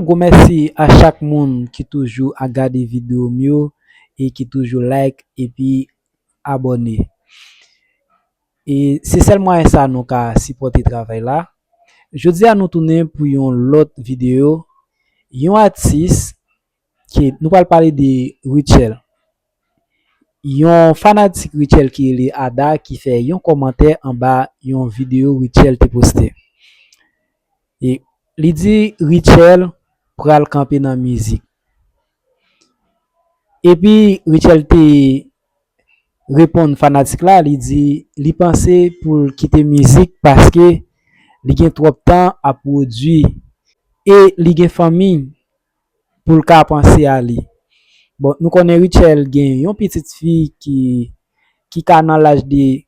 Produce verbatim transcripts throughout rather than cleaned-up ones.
Gwo mèsi a chak moun ki toujou ap gade videyo m yo e ki toujou like epi abòne. E se sèl mwayen sa nou ka sipòte travay la. Jodi a nou tounen pou yon lòt videyo. Yon atis ke nou pral pale de Rutshelle. Yon fanatik Rutshelle ki rele Ada ki fè yon kòmantè anba yon videyo Rutshelle te poste. E li di Rutshelle pral kanpe nan mizik. Epi Rutshelle te reponn fanatik la, li di li panse pou l kite mizik paske li gen twòp tan ap pwodui e li gen fanmi pou l ka panse a li. Bon, nou konnen Rutshelle gen yon pitit fi ki, ki ka nan laj de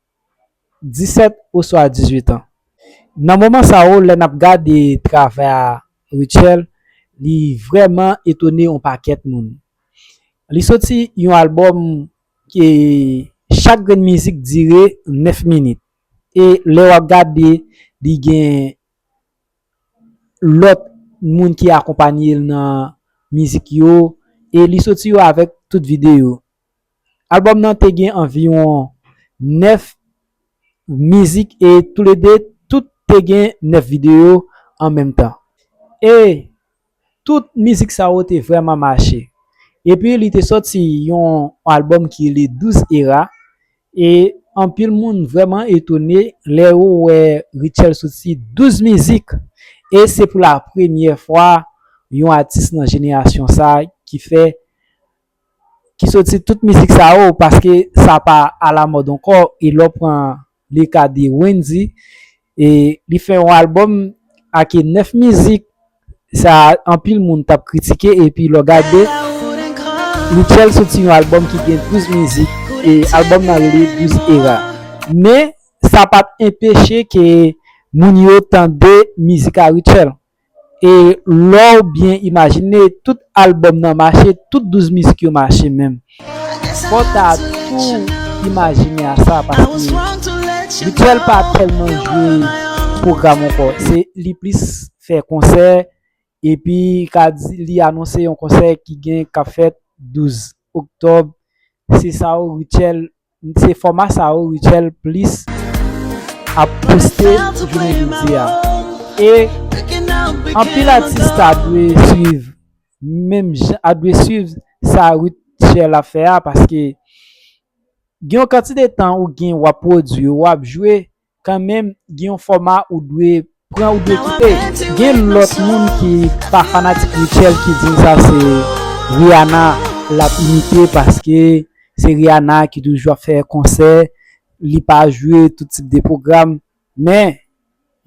disèt oswa dizuit an. Nan moman sa yo, lè n ap gade travay a Rutshelle, li vrèman etone yon pakèt moun. Li soti yon albòm ke chak grenn mizik dire nèf minit. E lè w ap gade, li gen lòt moun ki akonpanye l nan mizik yo, e li soti yo avèk tout videyo. Albòm nan te gen anviwon nèf mizik e toulede tout te gen nèf videyo an menm tan. E tout mizik sa yo te vrèman mache. Epi li te sòti yon albòm ki rele Douz Era, e anpil moun vrèman etone lè yo wè Rutshelle soti douz mizik. E se pou la premyè fwa yon atis nan jenerasyon sa ki fè, ki soti tout mizik sa yo, paske sa pa alamòd ankò. E lè w pran le ka de Wendy, e li fè yon albòm ak nèf mizik, sa anpil moun t ap kritike, epi lè w gade, Rutshelle soti yon albòm ki gen douz mizik, e albòm nan rele Douz Era. Men, sa pa t enpeche ke moun yo tande mizik a Rutshelle. E lè w byen imajine, tout albòm nan mache, tout douz mizik yo mache menm. Fò w ta tou imajine a sa, paske Rutshelle pa tèlman jwe pwogram ankò. Se li plis fè konsè, epi ka di, li anonse yon konsè ki gen, k ap fèt douz oktòb. Se sa yo, Rutshelle, se fòma sa yo Rutshelle plis ap poste jounen jodi a. E anpil atis ta dwe swiv, menm jan, a dwe swiv sa Rutshelle ap fè a, paske gen yon kantite tan ou gen w ap pwodui, w ap jwe, kanmenm gen yon fòma ou dwe pran, ou dwe kite. Gen lòt moun ki pa fanatik Rutshelle ki di m sa se Rihanna l ap imite, paske se Rihanna ki toujou ap fè konsè, li pa jwe tout tip de pwogram. Men,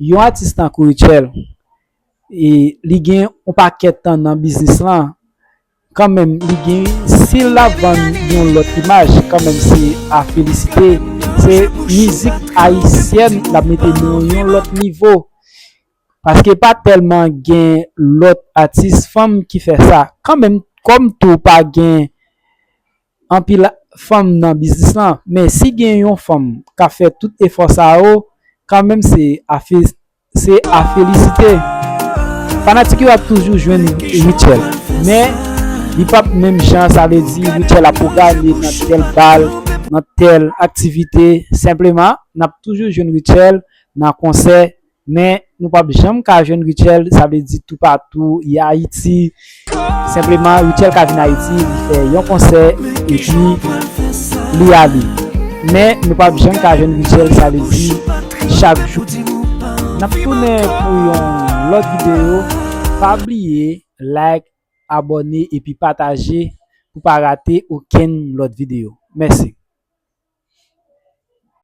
yon atis tankou Rutshelle, e li gen yon pakèt tan nan biznis lan, kanmenm, li gen, si l ap vann yon lòt imaj, kanmenm, se a felisite. Se mizik ayisyèn l ap mete nan yon lòt nivo. Paske pa tèlman gen lòt atis fanm ki fè sa. Kanmenm, kòm tou pa gen anpil fanm nan biznis lan, men si gen yon fanm k ap fè tout efò sa yo, kanmenm se a fe-, se a felisite. Fanatik yo ap toujou jwenn Rutshelle, men li p ap menm jan, sa vle di Rutshelle ap pwograme nan tèl bal, nan tèl aktivite. Senpleman, n ap toujou jwenn Rutshelle nan konsè, men nou p ap janm ka jwenn Rutshelle, sa vle di toupatou, i Ayiti. Senpleman, Rutshelle ka vin Ayiti, li fè yon konsè, epi li ale. Men nou p ap janm ka jwenn Rutshelle, sa vle di chak jou. N ap tounen pou yon lòt videyo. Pa bliye like, abòne epi pataje pou pa rate okenn lòt videyo. Mèsi.